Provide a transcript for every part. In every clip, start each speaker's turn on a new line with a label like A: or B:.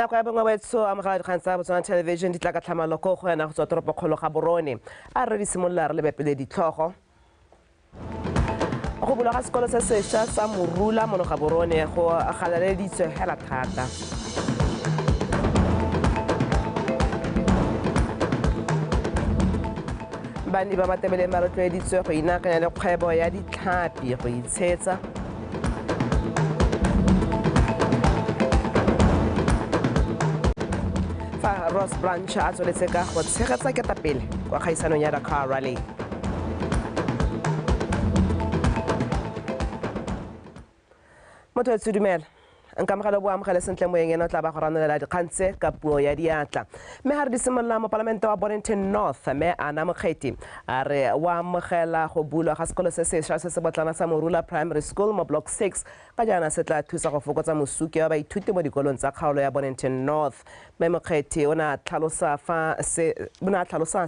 A: Nako ya bongwe wetso amogela dikgang tsa Botswana Television di tla ka tlhamallo ko go yena go tswa toropokgolo ga Borone. A re di simolola re lebe pele ditlhogo. Go bulwa ga sekolo se sešwa sa Morula mono ga Borone go galaleditswe hela thata. Banni ba Matebeleng ba rotloeditswe go inaakanya le kgwebo ya ditlhapi go itshetsa. Fa Ross Branch a tsweletse ka go tshegetsa ketapele kwa kgaisanong ya Dakar Rally. Motho etso dumela. Nkamogelo bo amogele sentle moeng ena o tla ba go ranolela dikgang tse ka puo ya diatla. Mme ga re di simolola, mopalamente wa Bonnington North mme Ana Mokgethi a re o amogela go bulwa ga sekolo se sešwa se se botlana sa Morula Primary School mo Block 6 ka jaana se tla thusa go fokotsa mosuke wa baithuti mo dikolong tsa kgaolo ya Bonnington North. Mme Mokgethi o ne a tlhalosa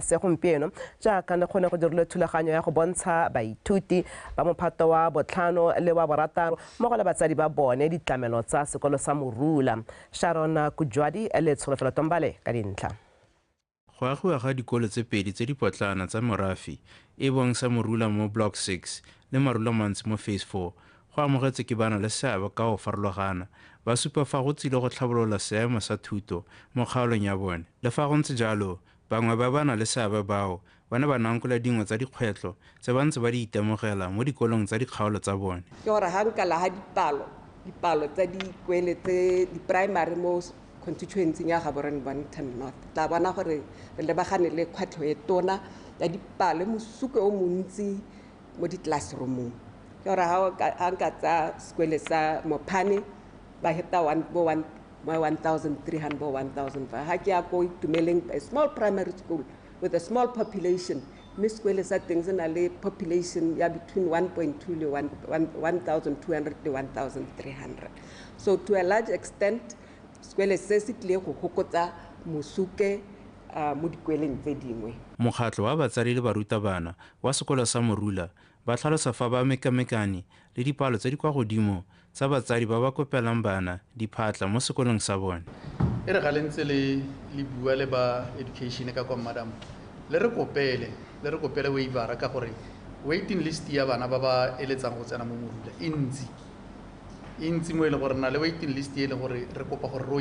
A: se gompieno jaaka ne go ne go dirilwe thulaganyo ya go bontsha baithuti ba mophato wa botlhano le wa borataro mmogo le batsadi ba bone ditlamelo tsa sekolo sa Morula. Sharon Kujwadi le Tsholofelo Tombale ka dintlha.
B: Go agiwa ga dikolo tse pedi tse dipotlana tsa morafe e bong sa Morula mo Block 6 le Marula Mantsi mo Phase 4 go amogetse ke bana le seabe ka go farologana, ba supa fa go tsile go tlhabolola seemo sa thuto mo kgaolong ya bone. Le fa go ntse jalo, bangwe ba bana le seabe bao ba ne ba nankola dingwe tsa dikgwetlho tse ba ntse ba di itemogela mo dikolong tsa dikgaolo tsa bone.
C: Ke gore ga nka la ga dipalo tsa dikwele tse di-primary mo constituency ya Gaborone Bonnington North, tla bona gore re lebagane le kgwetlho e tona ya dipalo, mosuke o montsi mo di-classroomong. Ke gore ga nka tsa sekwele sa Mophane ba heta bo 1,300 bo 1,500. Ga ke ya ko Itumeleng, a small primary school with a small population, mme sekwele sa teng se na le population ya between 1.2 le 1,200 le 1,300. So to a large extent, sekwele se se tlile go fokotsa mosuke mo dikweleng tse dingwe.
B: Mokgatlho wa batsadi le barutabana wa sekolo sa Morula ba tlhalosa fa ba mekamekane le dipalo tse di kwa godimo tsa batsadi ba ba kopelang bana diphatla mo sekolong sa bone.
D: E re ga le ntse le bua le ba education ka kwa madam, le re kopele waiver ka gore waiting list ya bana ba ba eletsang go tsena mo Morula e ntsi mo e leng gore na le waiting list e leng gore re kopa gore re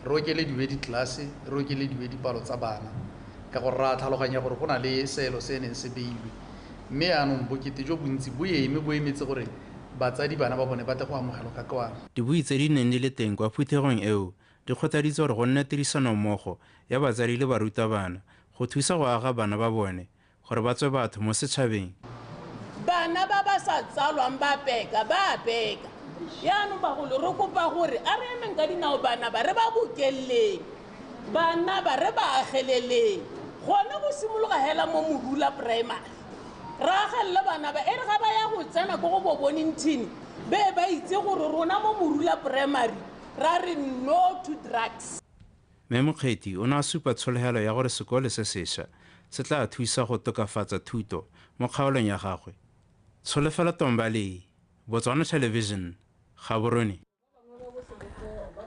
D: okelediwe ditlelase, re okelediwe dipalo tsa bana ka gore ra tlhaloganya gore go na le seelo se neng se beilwe. Mme yaanong bokete jo bontsi bo eme bo emetse gore batsadi bana ba bone ba tle go amogelwa ka kwano.
B: Dibui tse di neng di le teng kwa phuthegong eo di kgothaditse gore go nne tirisanommogo ya batsadi le barutabana go thusa go aga bana ba bone gore ba tswe batho mo setšhabeng.
E: Bana ba ba sa tsalwang ba peka, ba peka. Yaanong bagolo re kopa gore a re emeng ka dinao bana ba re ba bokeleleng, bana ba re ba ageleleng. Gone go simologa hela mo Morula Primary. Re agelele bana ba, e re ga ba ya go tsena ko go bo Bonnington, be ba itse gore rona mo Morula Primary ra re no to drugs.
B: Mme Mokgethi o ne a supa tshologelo ya gore sekolo se sešwa se tla thusa go tokafatsa thuto mo kgaolong ya gagwe. Tsholofelo Tombale, Botswana Television, Gaborone.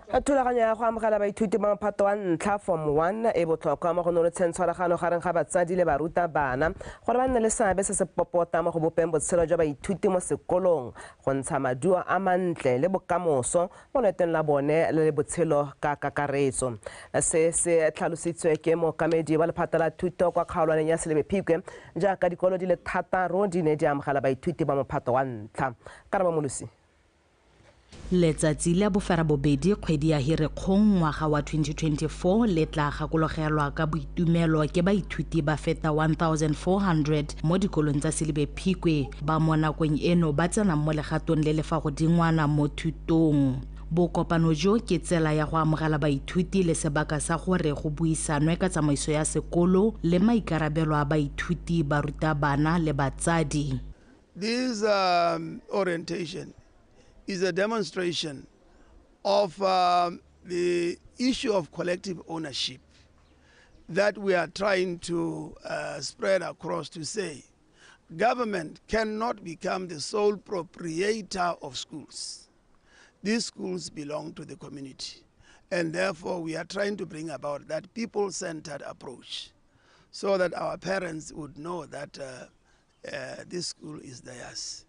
A: Thulaganyo ya go amogela baithuti ba mophato wa ntlha Form 1 e botlhokwa mo go nonotsheng tshwaragano gareng ga batsadi le barutabana gore ba nne le seabe se se popota mo go bopeng botshelo jwa baithuti mo sekolong, go ntsha maduo a mantle le bokamoso mo leetong la bone le botshelo ka kakaretso. Se se tlhalositswe ke mookamedi wa lephata la thuto kwa kgaolwaneng ya Selebi Phikwe jaaka dikolo di le thataro di ne di amogela baithuti ba mophato wa ntlha. Karabo Molosi.
F: Letsatsi la boferabobedi kgwedi ya Hirikgong ngwaga wa 2024 le tla gakologelwa ka boitumelo ke baithuti ba feta 1400 mo dikolong tsa Selebi Phikwe ba mo nakong eno ba tsenang mo legatong le le fa godingwana mo thutong. Bokopano jo ke tsela ya go amogela baithuti le sebaka sa gore go buisanwe ka tsamaiso ya sekolo le maikarabelo a baithuti, barutabana le batsadi.
G: This orientation is a demonstration of the issue of collective ownership that we are trying to spread across to say government cannot become the sole proprietor of schools. These schools belong to the community. And therefore, we are trying to bring about that people-centered approach so that our parents would know that this school is theirs.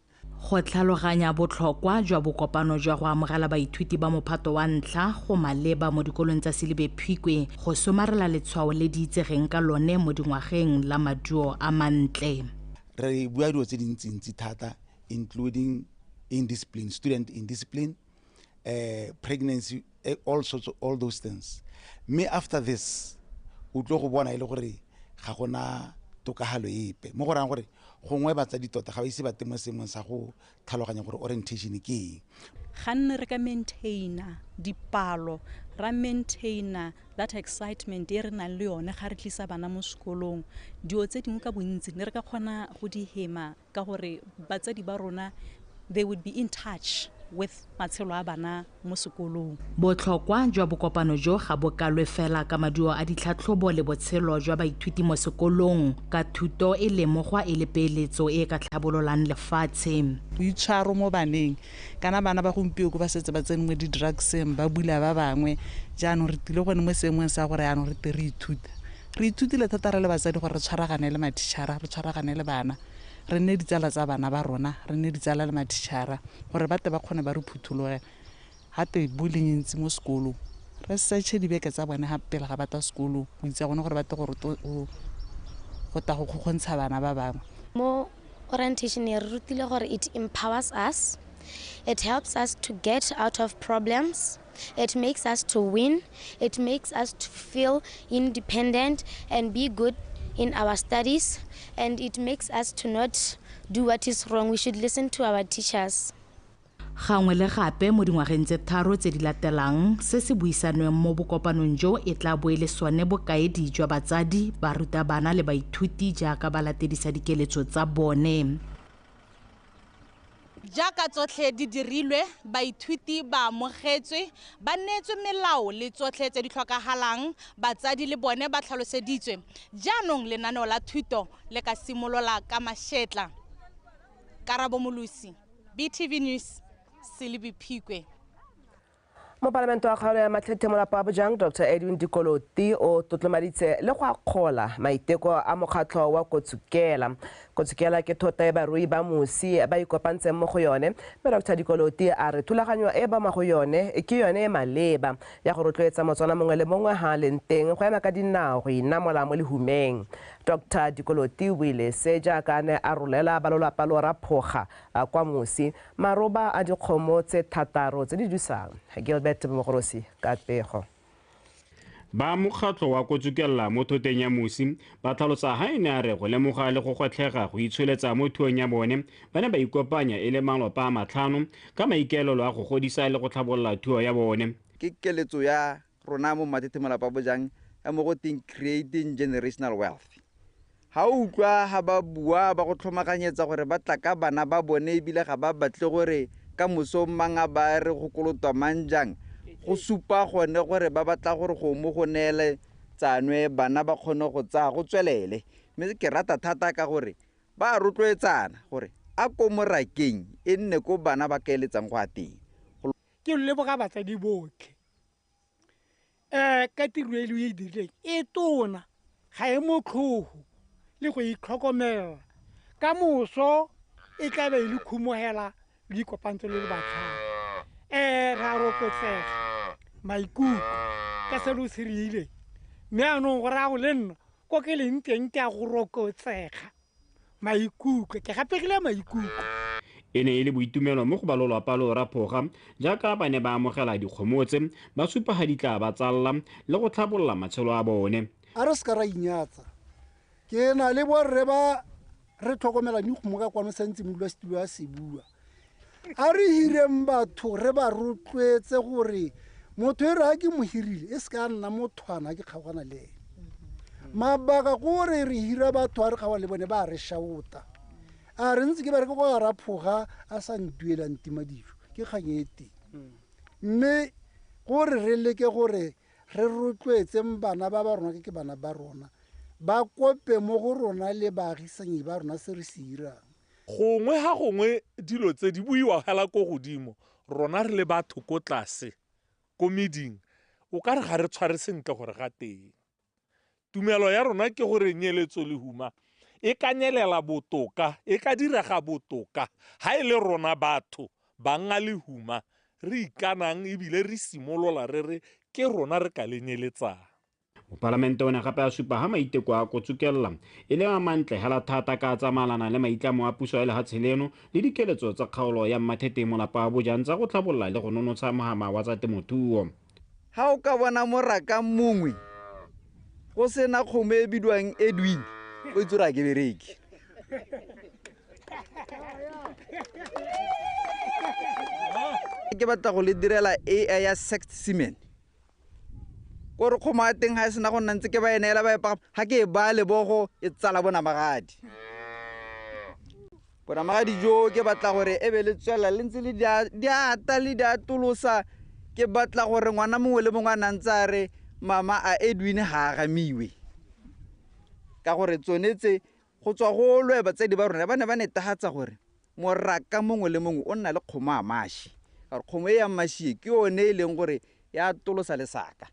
F: Go tlhaloganya botlhokwa jwa bokopano jwa go amogela baithuti ba mophato wa ntlha go maleba mo dikolong tsa Selebi Phikwe go somarela letshwao le di itsegeng ka lone mo dingwageng la maduo a mantle.
H: Re bua dilo tse dintsintsi thata, including indiscipline, student indiscipline, pregnancy, all sorts of, all those things. Mme after this, o tlo go bona e le gore ga gona tokagalo epe. Mo go rayang gore gongwe batsadi tota ga ba ise ba teng mo seemong sa go tlhaloganya gore orientation ke eng.
I: Ga nne re ka maintaina dipalo, ra maintaina that excitement e re nang le yone ga re tlisa bana mo sekolong, dilo tse dingwe ka bontsi ne re ka kgona go di hema ka gore batsadi ba rona they would be in touch with matshelo a bana mo sekolong.
F: Botlhokwa jwa bokopano jo ga bo kalwe fela ka maduo a ditlhatlhobo le botshelo jwa baithuti mo sekolong, ka thuto e lemogwa e le peeletso e ka tlhabololang lefatshe.
J: Boitshwaro mo baneng, kana bana ba gompieno ba setse ba tsene mo di-drugseng, ba bula ba bangwe, jaanong re tlile gone mo seemong sa gore jaanong re te re ithuta. Re ithutile thata re le batsadi gore re tshwaragane le mathichara, re tshwaragane le bana, re nne ditsala tsa bana ba rona, re nne ditsala le mathichara gore ba tle ba kgone ba re phuthologe. Gape bullying e ntsi mo sekolong, re search-e dibeke tsa bone ga pele ga ba tla sekolong go itse gone gore ba tle go tla go kgokgontsha bana ba bangwe.
K: Mo orientation e re rutile gore it empowers us, it helps us to get out of problems, it makes us to win, it makes us to feel independent and be good in our studies, and it makes us to not do what is wrong. We should listen to our teachers.
F: Gangwe le gape mo dingwageng tse tharo tse di latelang, se se buisanweng mo bokopanong jo e tla bo e le sone bokaedi jwa batsadi, barutabana le baithuti jaaka ba latedisa dikeletso tsa bone.
L: Jaaka tsotlhe di dirilwe, baithuti ba amogetswe, ba neetswe melao le tsotlhe tse di tlhokagalang, batsadi le bone ba tlhaloseditswe. Jaanong lenaneo la thuto le ka simolola ka mašetla. Karabo Molusi, BTV News, Selebi Phikwe.
A: Mopalamente wa kgaolo ya Mathethe Molapo wa Bojang, Dr Edwin Dikoloti o tlotlomaditse le go akgola maiteko a mokgatlho wa Kotsukela. Kotsukela ke thota e barui ba mosi ba ikopantseng mo go yone, mme Dr Dikoloti a re thulaganyo e ba mo go yone ke yone e maleba ya go rotloetsa Motswana mongwe le mongwe ha a leng teng go ema ka dinao go inamola mo lehumeng. Dr Dikoloti o ile se jaaka a ne a rolela ba lolwapa lo Raphoga kwa mosi maroba a dikgomo tse 6 tse di dusang. Gilbert Mogorosi ka pego.
M: Ba mokgatlho wa Kotsukela mo thoteng ya mosi ba tlhalosa ha e ne a re go lemoga le go gwetlhega go itsholetsa mo thuong ya bone, ba ne ba ikopanya e le malapa a 5 ka maikaelelo a go godisa le go tlhabolola thuo ya bone.
N: Ke keletso ya rona mo Mathethe Molapo wa Bojang ya mo go teng creating generational wealth. Ha o utlwa ha ba bua ba go tlhomaganyetsa gore ba tla ka bana ba bone ebile ga ba batle gore ka moso mang a ba re go kolotwa mang jang, go supa gone gore ba batla gore go mo go neele tsanwe bana ba kgone go tsaya go tswelele. Mme ke rata thata ka gore ba rotloetsana gore a ko morakeng e nne ko bana ba kaeletsang go a teng.
O: Ke leboga batsadi botlhe ka tiro e le e dirileng e tona, ga e motlhogo le go itlhokomela. Ka moso e tla be e le khumogela le ikopantse le batlhano. Ra rokotsega maikutlo ka selo se rile, mme anong go raya go le nna ko ke leng teng ke a go rokotsega maikutlo, ke gapegile maikutlo.
M: E ne e le boitumelo mo go ba lolwapa lo Raphoga jaaka ba ne ba amogela dikgomo tse ba supa ga di tla ba tsalla le go tlhabolola matshelo a bone.
P: A re se ka ra inyatsa, ke na le borre ba re tlhokomela dikgomo ka kwano santse modulasetulo a se bua. A re hireng batho re ba rotloetse gore motho e re ha ke mo hirile e se ka nna mothwana ke kgaogana le ene. Mabaka gore re hira batho a re kgaogana le bone ba re shaota, a re ntse ke ba re ke go Raphoga a sa ntuelang tima dijo, ke kgang e teng. Mme gore re leke gore re rotloetseng bana ba ba rona, ke bana ba rona ba kope mo go rona le baagisanyi ba rona se re se irang.
Q: Gongwe ga gongwe dilo tse di buiwa hela ko godimo, rona re le batho ko tlase ko meding, O ka re ga re tshware sentle gore ga teng. Tumelo ya rona ke gore nyeletso lehuma e ka nyelela botoka, e ka direga botoka ha e le rona batho banga lehuma re ikanang ebile re simolola re re ke rona re ka le nyeletsang.
M: Mopalamente o ne gape a supa ha maiteko a Kotsukella e le a mantle hela thata ka tsamaelana le maitlamo a puso ya lehatshe leno le dikeletso tsa kgaolo ya Mmathethe Molapa wa Bojang tsa go tlhabolla le go nonotsha mohama wa tsa temothuo.
N: Ha o ka bona moraka mongwe go sena kgomo e bidiwang Edwin, o itse gore a ke bereke. Ke batla go le direla AI ya sex semen. Gore kgomo ya teng ga e sena go nna ntse ke ba e neela ba e pagama, ga ke e baya lebogo e tsala bonamagadi. Bonamagadi jo ke batla gore e be le tswelela le ntse le di ata le di atolosa. Ke batla gore ngwana mongwe le mongwe a nna ntse a re mama a Edwin ga a gamiwe. Ka gore tsone tse go tswa go lwe batsadi ba rona ba ne ba netefatsa gore moraka mongwe le mongwe o nna le kgomo a mashi. Ka gore kgomo e ya mashi ke yone e leng gore ya atolosa lesaka.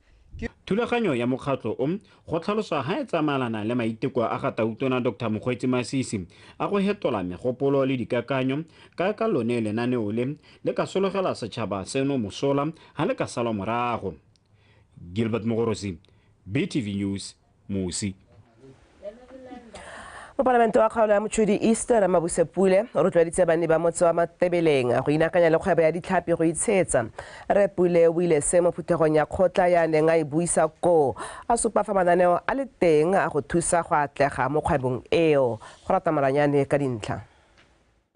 M: Thulaganyo ya mokgatlho o go tlhalosa ha e tsamaelana le maiteko a ga Tautona Dr. Mokgweetsi Masisi a go hetola megopolo le dikakanyo ka lone lenaneo le le ka sologela setšhaba seno mosola ha le ka salwa morago. Gilbert Mogorosi, BTV News, Musi.
A: Mopalamente wa kgaolo ya Mochudi East Ramabuse Pule o rotloeditse banni ba motse wa Matebeleng go inakanya le kgwebo ya ditlhapi go itshetsa. Rre Pule o ile se mo phuthegong ya kgotla ya neng a e buisa koo, a supa fa mananeo a le teng a go thusa go atlega mo kgwebong eo. Go rata maranyane ka dintlha.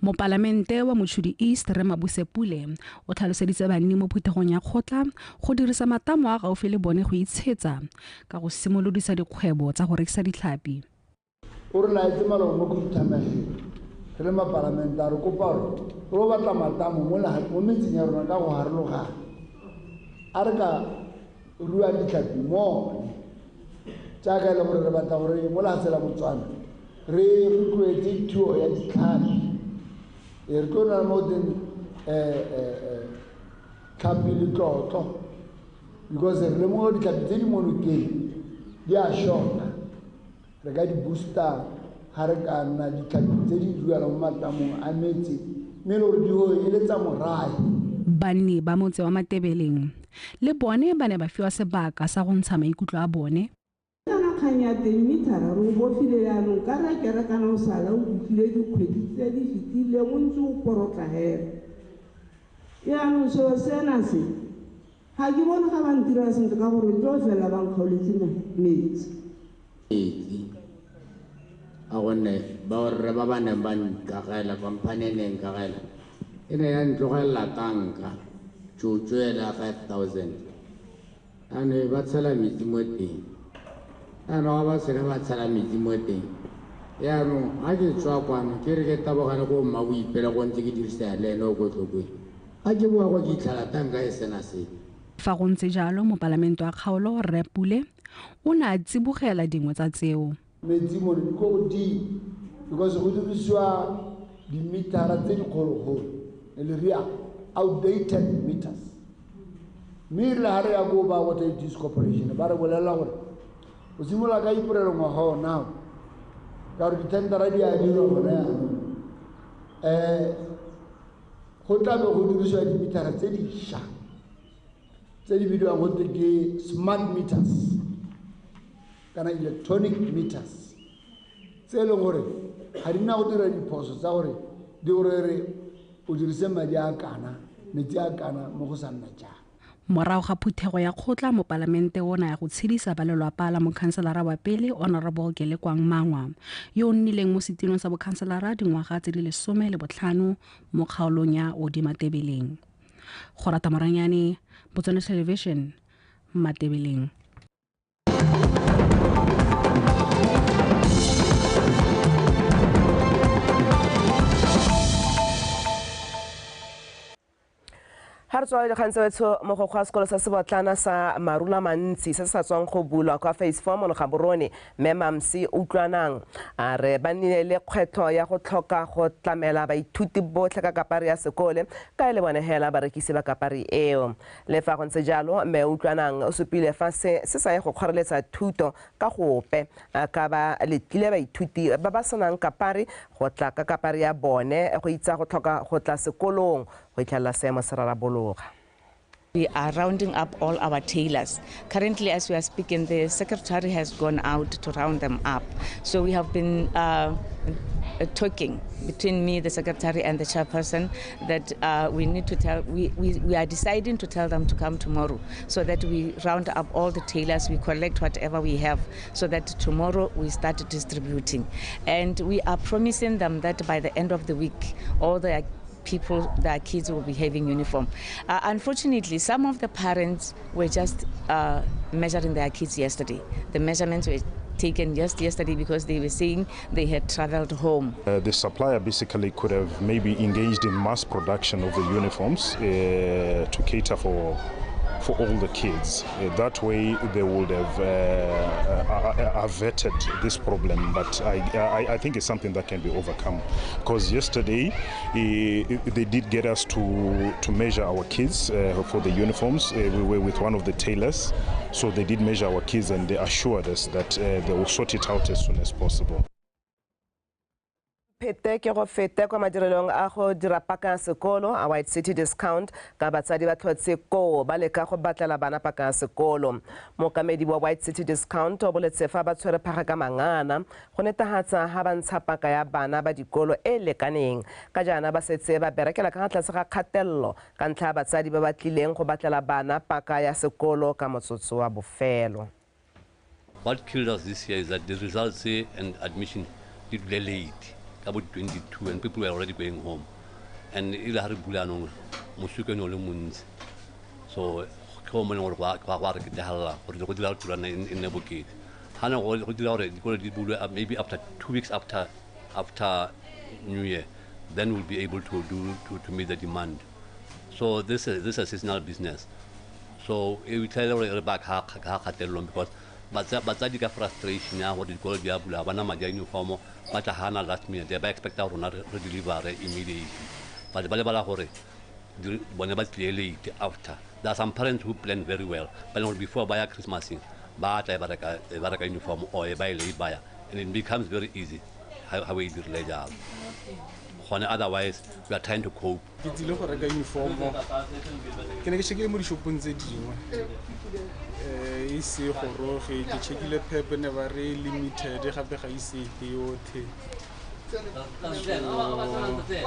R: Mopalamente wa Mochudi East Ramabuse Pule o tlhaloseditse banni mo phuthegong ya kgotla go dirisa matamo a gaufi le bone go itshetsa ka go simolodisa dikgwebo tsa go rekisa ditlhapi.
P: O re laetse maloba mo khuduthamageng re le mapalamente a re kopa gore re batla matamo mo metseng ya rona ka go harologana, a re ka rua ditlhapi mo one jaaka e le gore re batla gore mo lehatshe la Botswana re rotloetse thuo ya ditlhapi. Re tlo nna mo teng tlhapi letlotlo because re lemoga ditlhapi tse di mo nokeng di a shota. Re ka di booster ga re ka nna ditlhapi tse di duelang mo matamong a metse mme le gore di go eletsa morae.
R: Banni ba motse wa Matebeleng le bone ba ne ba fiwa sebaka sa go ntsha maikutlo a bone.
S: Kana kgang ya teng mithara re o bofile jaanong ka ra kere kana o sala o dutlile dikgwedi tse di fetileng o ntse o porotla hela. Jaanong seo sena se ga ke bone ga ba ntira sentle ka gore tlo fela ba nkgaoletse metsi.
T: Metsi a gonne borre ba ba neng ba nkagela company e neng nkagela e ne ya ntlogelela tanka tšotšo ela 5000 jaanong ba tshela metsi mo teng. Jaanong ga ba seka ba tshela metsi mo teng, jaanong ga ke tswa kwano ke re ke tabogane ko mma Boipelo go ntse ke dirisa le ene o ko Tlokwe, ga ke boa kwa ke itlhela tanka e sena sepe.
R: Fa go ntse jalo, mopalamente wa kgaolo Rre Pule o ne a tsibogela dingwe tsa tseo.
P: Metsi mono di ko godimo because go dirisiwa dimetara tse dikgologolo le ria outdated meters. Mme e rile ga re ya ko ba Water Utilities Corporation ba re bolelela gore o simolola ka Iporelo ngwaga onao ka gore dithendera di a dirwa gone jaanong, go tlabe go dirisiwa dimetara tse dišwa tse di bidiwang gote ke smart meters kana electronic meters tse e leng gore ga di nna go dira diphoso tsa gore di gore re o dirise madi a kana metsi a kana mo go sa nna jang.
R: Morago ga phuthego ya kgotla, mopalamente o ne ya go tshedisa ba lelwapa la mokhanselara wa pele Honorable Kelekwang Mangwa yo o nnileng mo setilong sa bokhanselara dingwaga tse di 15 mo kgaolong ya Odi Matebeleng. Go rata Moranyane, Botswana Television, Matebeleng.
A: Ha re Re tswa dikgang tsa betsho. Mogokgo wa sekolo sa sebotlana sa Marula Mantsi se se sa tswang go bulwa kwa Phase 4 mono Gaborone, mme Mamsi Utlwanang, a re ba nnile le kgwetlho ya go tlhoka go tlamela baithuti botlhe ka kapari ya sekole, ka e le bone hela barekisi ba kapari eo. Le fa go ntse jalo, mme Utlwanang o supile fa se se sa ye go kgoreletsa thuto ka gope, ka ba letlile baithuti ba ba senang kapari go tla ka kapari ya bone go itsa go tlhoka go tla sekolong go itlhelela seemo se rarabologa.
U: We are rounding up all our tailors. Currently, as we are speaking, the secretary has gone out to round them up. So we have been talking between me, the secretary, and the chairperson that we need to tell, we are deciding to tell them to come tomorrow so that we round up all the tailors, we collect whatever we have so that tomorrow we start distributing. And we are promising them that by the end of the week, all the people, their kids will be having uniform. Unfortunately, some of the parents were just measuring their kids yesterday. The measurements were taken just yesterday because they were saying they had traveled home.
V: The supplier basically could have maybe engaged in mass production of the uniforms to cater for all the kids. That way they would have averted this problem, but I think it's something that can be overcome, because yesterday they did get us to measure our kids for the uniforms. We were with one of the tailors, so they did measure our kids and they assured us that they will sort it out as soon as possible.
A: Phete ke go fete kwa madirelong a go dira paka ya sekolo a White City Discount, ka batsadi ba tlhotse koo ba leka go batlela bana paka ya sekolo. Mookamedi wa White City Discount o boletse fa ba tshwere phaga ka mangana go netefatsa ha ba ntsha paka ya bana ba dikolo e lekaneng, ka jaana ba setse ba berekela ka tlase ga kgatelelo ka ntlha ya batsadi ba ba tlileng go batlela bana paka ya sekolo ka motsotso wa bofelo.
W: What killed us this year is that the results and admission did late, about 22, and people were already going home. And ile ha re bula nong mosuke no le montsi. So ke o mone gore gwa re ketehalla gore go dira turana in ne bokete. Ha na go dira gore dikolo di bulwe maybe after 2 weeks after New Year, then we'll be able to do to meet the demand. So this is a seasonal business. So e tla le re ba ka kgatelelong because batsadi ka frustration ya gore dikolo di a bula, ba na madi a uniform, ba tla hana last minute, ba expecta rona re deliver immediately, but ba lebala gore bone ba tlile late after. There are some parents who plan very well, but before ba ya Christmas ba tla ba reka uniform or ba ile ba ya, and it becomes very easy how we dirile jalo gone. Otherwise we are trying to cope.
X: Ke tsile go reka uniform, ke ne ke checkile mo dishopong tse dingwe, e se goroge, ke checkile Pep, ne ba re limited, gape ga ise epe yotlhe.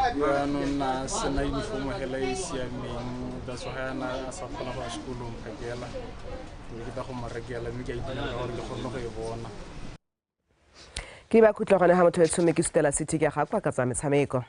X: Jaanong na sena uniform hela e siameng, that's why yana a sa kgona go ya sekolong phakela, ke tla go mo rekela, mme ke a itumela gore ke kgonne go e bona.
A: Ke ba khutlo gone ha motho e tshome ke sutela city ke ga kwa ka tsa metshameko.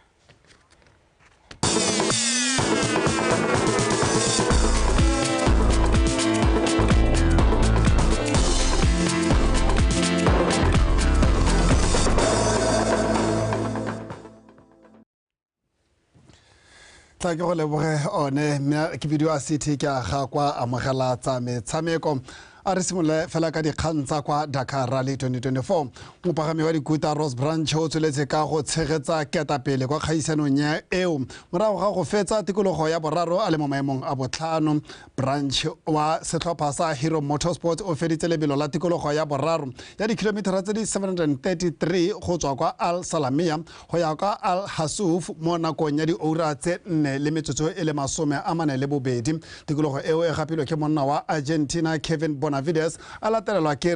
Y: Tla ke go leboge one mme ke bidiwa city ke a ga kwa amogela tsa metshameko. A re simolole fela ka dikgang tsa kwa Dakar Rally 2024. Mopagami wa dikuta Ross Branch o tsweletse ka go tshegetsa ketapele kwa kgaisanong ya eo morago ga go fetsa tikologo ya boraro a le mo maemong a botlhano. Branch wa setlhopha sa Hero Motorsport o feditse lebelo la tikologo ya boraro ya dikilometera tse di 733 go tswa kwa Al Salamia go ya kwa Al Hasuf mo nakong ya dioura tse 4 le metsotso e le 42. Tikologo eo e gapilwe ke monna wa Argentina Kevin Bonavides a latelelwa ke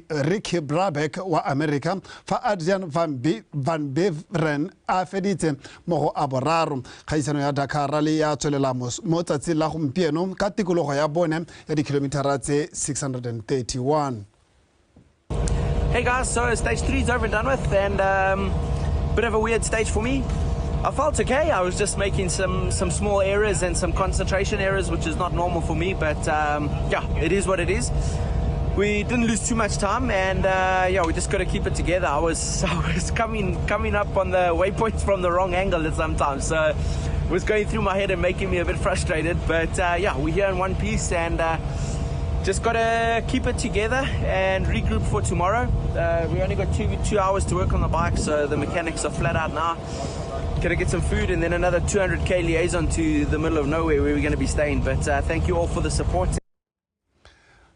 Y: Ricky Brabeck wa America, fa Adrian van Beveren a feditse mo go a boraro. Kgaisano ya Dakar Rally ya tswelela mo tsatsing la gompieno ka tikologo ya bone ya dikilometera tse 631.
Z: Hey guys, so stage 3 is over and done with, and bit of a weird stage for me. I felt okay. I was just making some small errors and some concentration errors, which is not normal for me, but yeah, it is what it is. We didn't lose too much time, and yeah, we just got to keep it together. I was coming up on the waypoints from the wrong angle at sometimes, so was going through my head and making me a bit frustrated. But yeah, we're here in one piece and just got to keep it together and regroup for tomorrow. We only got two hours to work on the bike, so the mechanics are flat out now. Gonna get some food and then another 200k liaison to the middle of nowhere where we're going to be staying. But thank you all for the support.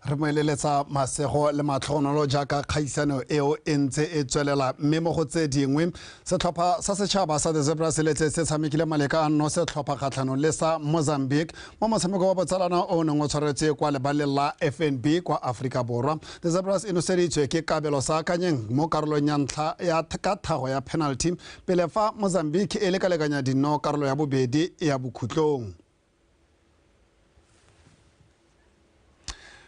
Y: Re mo eleletsa masego le matlhogonolo jaaka kgaisano eo e ntse e tswelela. Mme mo go tse dingwe, setlhopha sa setšhaba sa the Zebra se letse se tshamekile maleka a nno setlhopha kgatlhanong le sa Mozambique mo motshameko wa botsalano o neng o tshwaretswe kwa lebaleng la FNB kwa Aforika Borwa. The Zebras e noseditswe ke Kabelo sa Akanyeng mo karolong ya ntlha ya ka thago ya penalty, pele fa Mozambique e lekalekanya dino karolo ya bobedi ya bokhutlong.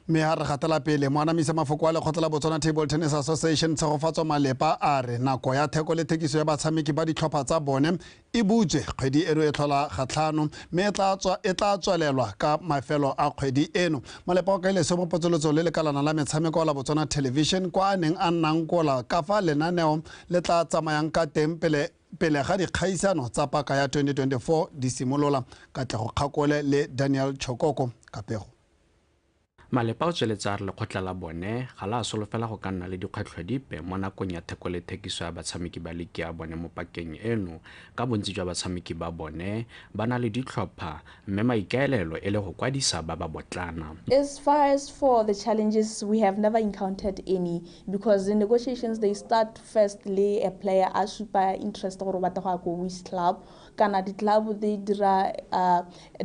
Y: Mme ha re gatela pele, moanamisa mafoko a lekgotla la Botswana Table Tennis Association, Tshegofatso Malepa, a re nako ya theko le thekiso ya batshameki ba ditlhopha tsa bone e butswe kgwedi eno e tlhola gatlhano, mme e tla tswelelwa ka mafelo a kgwedi eno. Malepa o kaile se mo potsolotso le lekalana la metshameko la Botswana Television, kwa a neng a nnang kola ka fa lenaneo le tla tsamayang ka teng pele ga dikgaisano tsa paka ya 2024 di simolola. Katlego Kgakole le Daniel Chokoko ka pego.
B: Malepa o tsweletse a re lekgotla la bone ga la solofela go ka nna le dikgwetlho dipe mo nakong ya theko le thekiso ya batshameki ba liki ya bone mo pakeng eno, ka bontsi jwa batshameki ba bone ba na le ditlhopha mme maikaelelo e le go kwadisa ba ba botlana.
C: As far as for the challenges, we have never encountered any, because the negotiations, they start firstly a player a supa interest gore o batla go ya ko which club, kana di-club they dira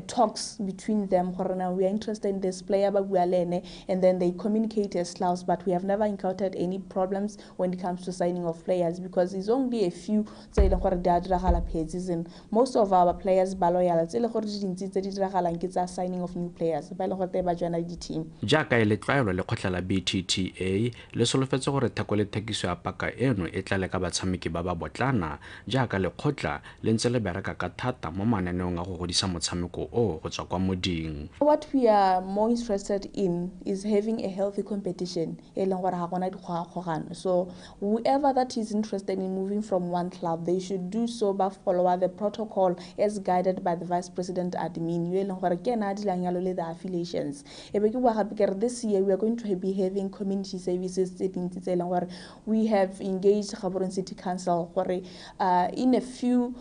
C: talks between them gore na we are interested in this player, ba bua le ene, and then they communicate as clubs. But we have never encountered any problems when it comes to signing of players, because it's only a few tse e leng gore di a diragala per season. Most of our players ba loyal, tse e leng gore di dintsi tse di diragalang ke tsa signing of new players ba e leng gore te ba joina di-team.
B: Jaaka e le tlwaelo, lekgotla la BTTA le solofetse gore theko le thekiso ya paka eno e tla leka batshameki ba ba botlana, jaaka lekgotla le ntse le bereka ka thata mo mananeong a go godisa motshameko o go tswa kwa moding.
C: What we are more interested in is having a healthy competition e leng gore ga gona dikgogakgogano. So whoever that is interested in moving from one club, they should do so ba follow the protocol as guided by the vice president admin, yo e leng gore ke ena a dilang yalo le the affiliations. E be ke bua gape ke re this year we are going to be having community services tse dintsi tse e leng gore we have engaged Gaborone City Council gore in a few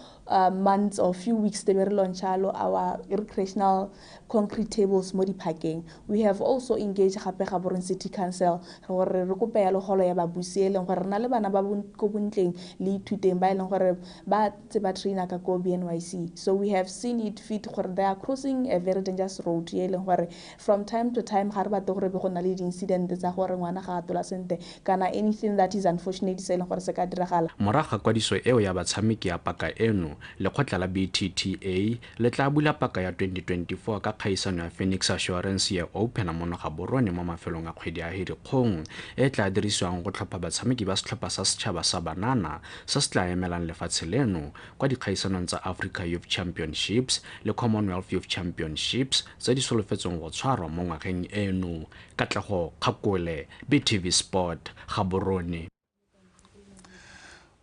C: months or few weeks te be re launcha our recreational concrete tables mo diphakeng. We have also engaged gape Gaborone City Council gore re kope yalo holo ya babusi e leng gore re na le bana ba ko bontleng le ithuteng ba e leng gore ba tse ba traina ka ko BNYC. So we have seen it fit gore they are crossing a very dangerous road e leng gore from time to time ga re batle gore be go na le di-incident tsa gore ngwana ga a tola sentle kana anything that is unfortunate se e leng gore se ka diragala.
B: Morago ga kwadiso eo ya batshameki ya paka eno, lekgotla la BTTA le tla bula paka ya 2024 ka kgaisano ya Phoenix Assurance ya Open mo Gaborone mo mafelong a kgwedi ya Hirikgong, e tla dirisiwang go tlhopha batshameki ba setlhopha sa setšhaba sa banana se se tla emelang lefatshe leno kwa dikgaisanong tsa Africa Youth Championships le Commonwealth Youth Championships tse di solofetsweng go tshwarwa mo ngwageng eno. Katlego Kgakole, BTV Sport, Gaborone.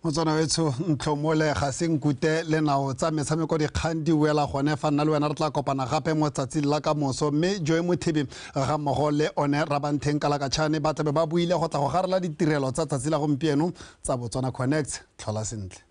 Y: Motswana wetsho ntlhomole ga se nkute le nao tsa metshameko dikgang di wela gone fa nna le wena re tla kopana gape mo tsatsing la ka moso. Mme Joy Mothibi ga mmogo le one Rabantheng Kalakatšhane ba tlabe ba buile go tla go garela ditirelo tsa tsatsi la gompieno tsa Botswana Connect. Tlhola sentle.